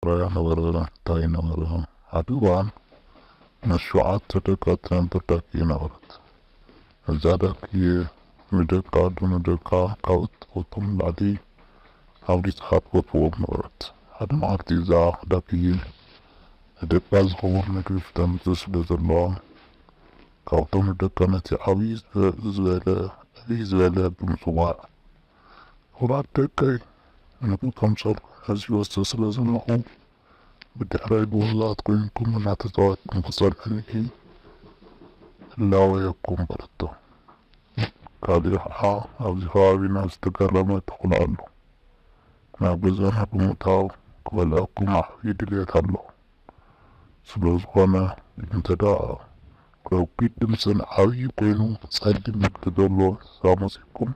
ራያ ነበረ። እንታይ ነበረ? ሓደ እዋን ምስ ሸውዓተ ደቃ ትነብር ዳክዬ ነበረት። እዛ ዳክዬ ንደቃ፣ ንደቃ ካብ እትፈትዎም ንላዕሊ ኣብሊጻ ትፈትዎም ነበረት። ሓደ መዓልቲ እዛ ዳክዬ ንደቃ ዝኸውን ምግቢ ክተምጽእ ስለ ዘለዋ፣ ካብቶም ንደቃ ነቲ ዓብዪ ዝበ-፣ ዝበለ፣ ዕብይ ዝበለ ብምጽዋዕ፣ "ውላድ ደቀይ፣ ምግቢ ከምጸልኩ ሕዚ ይወስድ ስለ ዘለኹ፣ ብድሕረይ ብውላድ ኮይንኩም እናተጻወትኩም ክጸንሕኒ እላወየኩም" በለቶ። ካሊእ ኸዓ ኣብዚ ከባቢና ዝተገረመ ተኹላ ኣሎ። ናብ ገዛና ብምእታው ክበልዐኩም ዓብዪ ድልየት ኣሎ። ስለ ዝኾነ፣ እንተ ደኣ ረጒድ ድምጽን ዓብዪ ኮይኑ ጸሊም እግሪ ዘለዎ እንስሳ መጺእኩም፣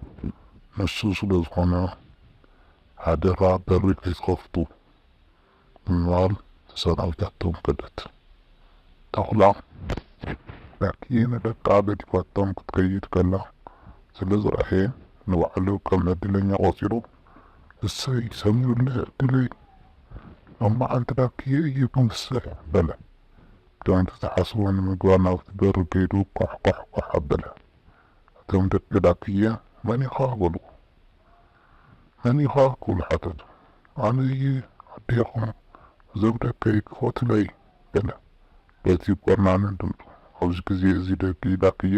ንሱ ስለ ዝኾነ፣ ሓደራ በሪ ከይትኸፍቱ ብምባል ተሰናቢታቶም ከደት። ተኹላ ዳክዬ ንደቃ ገዲፋቶም ክትከይድ ከላ ስለ ዝረኣየ፣ ንባዕሉ ከም ዕድለኛ ቆጺሩ፣ "እሰይ፣ ሰሚሩለይ ዕድለይ፣ ሎም መዓልቲ ዳክዬ እዩ ክምስሕ" በለ። ከምቲ ዝሓስቦ ንምግባር ናብቲ በሪ ከይዱ ኳሕ ኳሕ ኳሕ ኣበለ። እቶም ደቂ ዳክዬ "መን ኢኻ?" በሉ። "መን ኢኻ?" ክብሉ ሓተቱ። "ኣነ እየ ኣዴኹም፣ እዞም ደቀይ ክፈቱለይ" በለ በቲ ቆርናንን ድምጹ። ኣብዚ ግዜ እዚ ደቂ ዳክዬ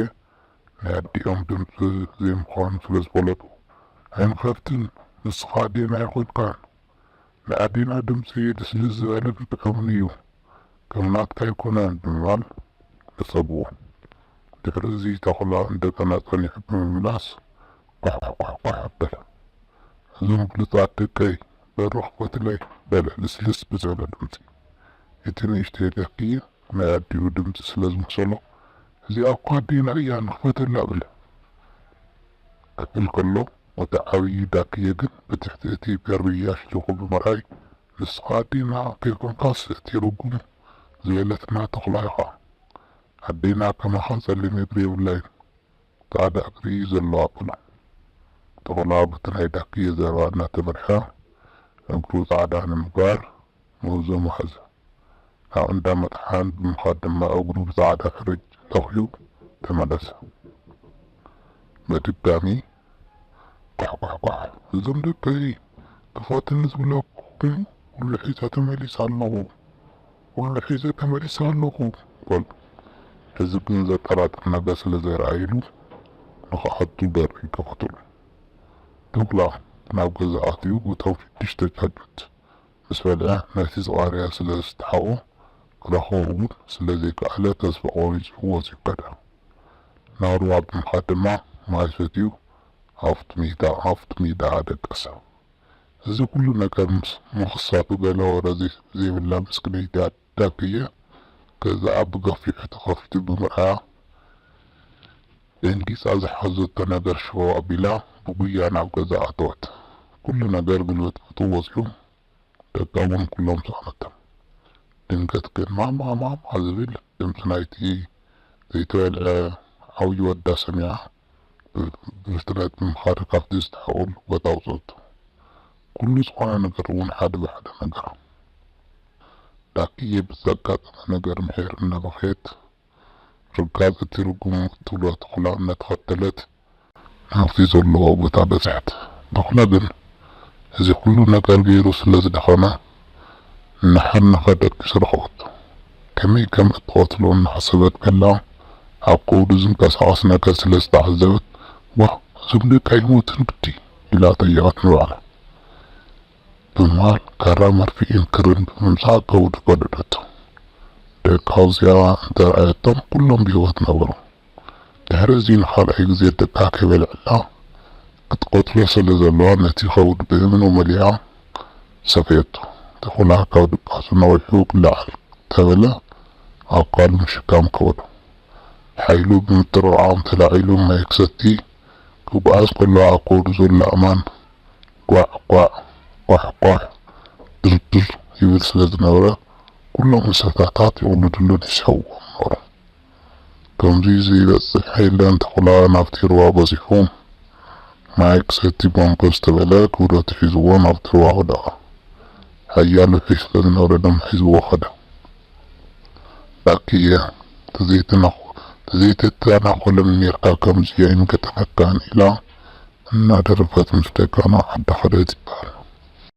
ናይ ኣዲኦም ድምጺ ዘይምዃኑ ስለ ዝፈለጡ፣ "ኣይንኸፍትን፣ ንስኻ ኣዴና ኣይኮንካን፣ ናይ ኣዴና ድምጺ ልስልስ ዝበለን ጥዑምን እዩ፣ ከም ናትካ ኣይኮነን" ብምባል ነጸግዎ። ድሕሪ እዚ ተኹላ እንደገና ጸኒሑ ብምምላስ ኳሕ ኳሕ ኳሕ ኣበለ። "እዞም ብሉጻት ደቀይ፣ በሩ ክፈቱለይ" በለ ልስልስ ብዝበለ ድምጺ። እቲ ንእሽተይ ዳክዬ ናይ ኣዲኡ ድምጺ ስለ ዝመሰሎ፣ "እዚኣ እኮ ኣዴና እያ፣ ንኽፈተላ" በለ። ክብል ከሎ፣ እቲ ዓብዪ ዳክዬ ግን ብትሕቲ እቲ በሪ ኣሽሊኹ ብምርኣይ፣ "ንስኻ ኣዴና ከይኮንካስ እቲ ርጉም ዝበለትና ተኹላ ኢኻ። ኣዴና ከማኻ ጸሊም እግሪ የብላይን፣ ጻዕዳ እግሪ እዩ ዘለዋ" በሎ። ተኹላ በቲ ናይ ዳክዬ ዘረባ እናተመርሐ፣ እግሩ ጻዕዳ ንምግባር ምህዞ መኸዘ። ናብ እንዳ መጥሓን ብምኻድ ድማ እግሩ ብጻዕዳ ሕርጭ ለኽዩ ተመለሰ። በድጋሚ ኳሕ ኳሕ ኳሕ። "እዞም ደቀይ፣ ክፈትኒ ዝብለኩም ኩሉ ሒዘ ተመሊሰ ኣለኹ፣ ኩሉ ሒዘ ተመሊሰ ኣለኹ" በሉ። እዚ ግን ዘጠራጥር ነገር ስለ ዘይረኣዩሉ፣ ንኽኣቱ በሪ ከፈቱሉ። ተኹላ ናብ ገዛ ኣትዩ፣ እቶም ሽዱሽተ ጫጩት ምስ በልዐ፣ ነቲ ዝቐረየ ስለ ዝተሓኦ፣ ክረኽቦ እውን ስለ ዘይከኣለ፣ ተስፋ ቆሪጹ ወጺኡ ከደ። ናብ ሩባ ብምኻድ ድማ ማይ ሰትዩ፣ ኣብቲ ሜዳ፣ ኣብቲ ሜዳ ደቀሰ። እዚ ኩሉ ነገር ምስ ምኽሳቱ፣ ገለ ወረ ዘይ-፣ ዘይብላ ምስክነይቲ ኣደ ዳክዬ፣ ገዛኣ ብገፊሑ ተኸፊቱ ብምርኣያ፣ ደንጊጻ ዝሓዘቶ ነገር ሽው ኣቢላ ብጉያ ናብ ገዛ ኣተወት። ኩሉ ነገር ግልብጥብጡ ወጺኡ፣ ደቃ እውን ኩሎም ሰኣነቶም። ድንገት ግን "ማማ፣ ማማ" ዝብል ድምጺ ናይቲ ዘይተበልዐ ዓብዪ ወዳ ሰሚዓ፣ ብ-፣ ብፍጥነት ብምኻድ ካብቲ ዝተሓኦሉ ቦታ ኣውጸቶ። ኩሉ ዝኾነ ነገር እውን ሓደ ብሓደ ነገራ። ዳክዬ ብዘጋጠመ ነገር ምሒር እናበኸየት፣ ርጋጽ እቲ ርጉም እትብሎ ተኹላ እናተኸተለት ናብቲ ዘለዎ ቦታ በጽሐት። ተኹላ ግን እዚ ኩሉ ነገር ገይሩ ስለ ዝደኸመ፣ እናሓነኸ ደቂሱ ረኸበቶ። ከመይ ከም እትቐትሎ እናሓሰበት ከላ፣ ኣብ ከብዱ ዝንቀሳቐስ ነገር ስለ ዝተዓዘበት፣ "ዋእ፣ እዞም ደቂ ኣይሞቱን ግዲ" ኢላ ጠየቐት ንባዕላ። ብምባል ካራ መርፍእን ክርን ብምምጻእ ከብዱ ቀደደቶ። ደቃ ኣብዚኣ እንተረኣየቶም ኩሎም ብህይወት ነበሩ። ድሕሪ እዚ ንኻልኣይ ግዜ ደቃ ከይበልዐላ ክትቀትሎ ስለ ዘለዋ ነቲ ከብዱ ብእምኑ መሊኣ ሰፈየቶ። ተኹላ ካብ ድቃሱ ነዊሑ ክለዓል እንተበለ ኣካሉ ምሽካም ከበዶ። ሓይሉ ብምጥርዓም ተላዒሉ ማይ ክሰቲ ክጓዓዝ ከሎ ኣብ ከብዱ ዘሎ ኣእማን ጓዕ ጓዕ ቋሕ ቋሕ ድርድር ይብል ስለ ዝነበረ፣ ኩሎም እንስሳታት ይቕልድሉን ይስሕቕዎን ነበሩ። ከምዚ ዘይበጽሕ የለን። ተኹላ ናብቲ ሩባ በጺሑ ማይ ክሰቲ ቦንኮ ዝተበለ ክብደቱ ሒዝዎ ናብቲ ሩባ ወደቐ። ሓያሎ ፌስቶ ዝነበረ ደም ሒዝዎ ከደ። ላኪ እየ፣ ተዘይተናኾ-፣ ተዘይተተናኾሎም ኔርካ ከምዚ ኣይምገጠመካን ኢላ እናደረፈት ምስ ደቃና ዓዲ ከደት ይበሃል።